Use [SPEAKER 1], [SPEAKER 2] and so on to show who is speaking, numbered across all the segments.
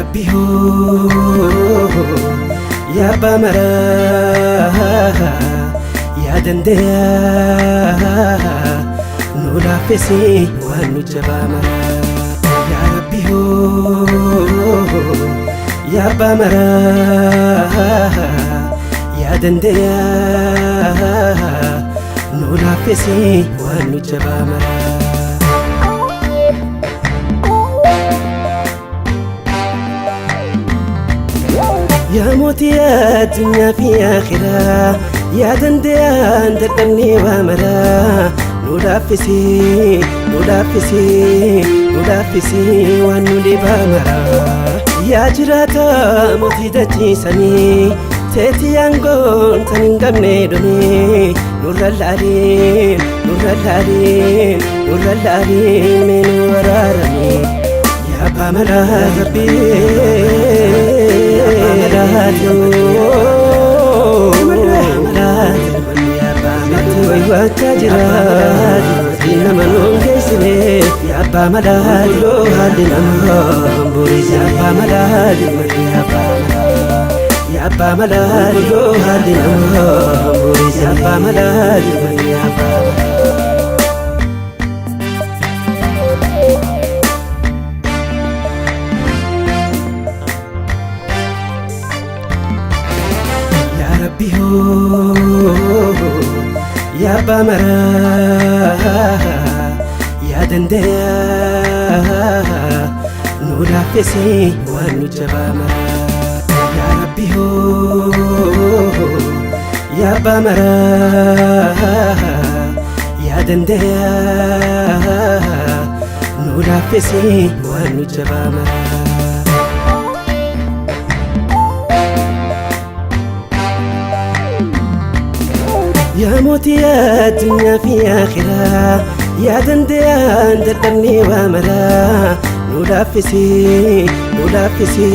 [SPEAKER 1] Rabbi hoo, yaa abbaa maraa, yaa dandayaa, nu laaffisi waan nu jabaa maraa. Yaa Rabbi hoo, yaa abbaa maraa, yaa dandayaa, nu laaffisi waan nu jabaa maraa. Yaa mootii addunyaa fi akhiraa, yaa danda'aan dadhabnee waa maraa, nu laaffisi, nu laaffisi, nu laaffisi waan nu dhibaa maraa. Yaa jiraata mootii dachiisanii, teetii aangoon tan hin qabne dhumee, nurra laaliin, nurra laaliin, nurra laaliin, mee nu waraarame. Yaa abbaa malaa Rabbii, yaa abbaa malaa Sitti waywaachaa jira, nama nuun geessine. Yaa abbaa malaa loo haalli namaa boris. Yaa abbaa malaa, yaa abbaa malaa loo haalli namaa boris. Yaa abbaa malaa, yaa abbaa malaa. Yaa Rabbi hoo, yaa abbaa maraa, yaa dandayaa, nu laaffisi waan nu jabaa maraa. Yaa Rabbi hoo, yaa abbaa maraa, yaa dandayaa, nu laaffisi waan nu jabaa maraa. Yaa mootii addunyaa fi akhiraa, yaa danda'aan dadhabnee waa maraa, nu laaffisi, nu laaffisi,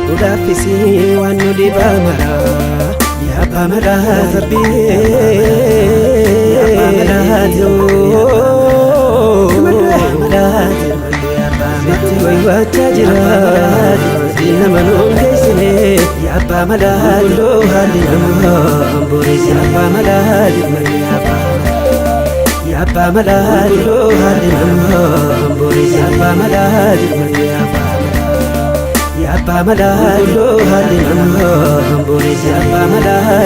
[SPEAKER 1] nu laaffisi waan nu dhibaa maraa. Yaa abbaa malaa Rabbii, yaa abbaa malaa, Sitti waywaachaa jira, nama nuun geessine. Yaa abbaa malaa loo haalli namaa boris. Yaa abbaa malaa, yaa abbaa malaa loo haalli namaa boris. Yaa abbaa malaa, yaa abbaa malaa loo haalli namaa boris. Yaa abbaa malaa,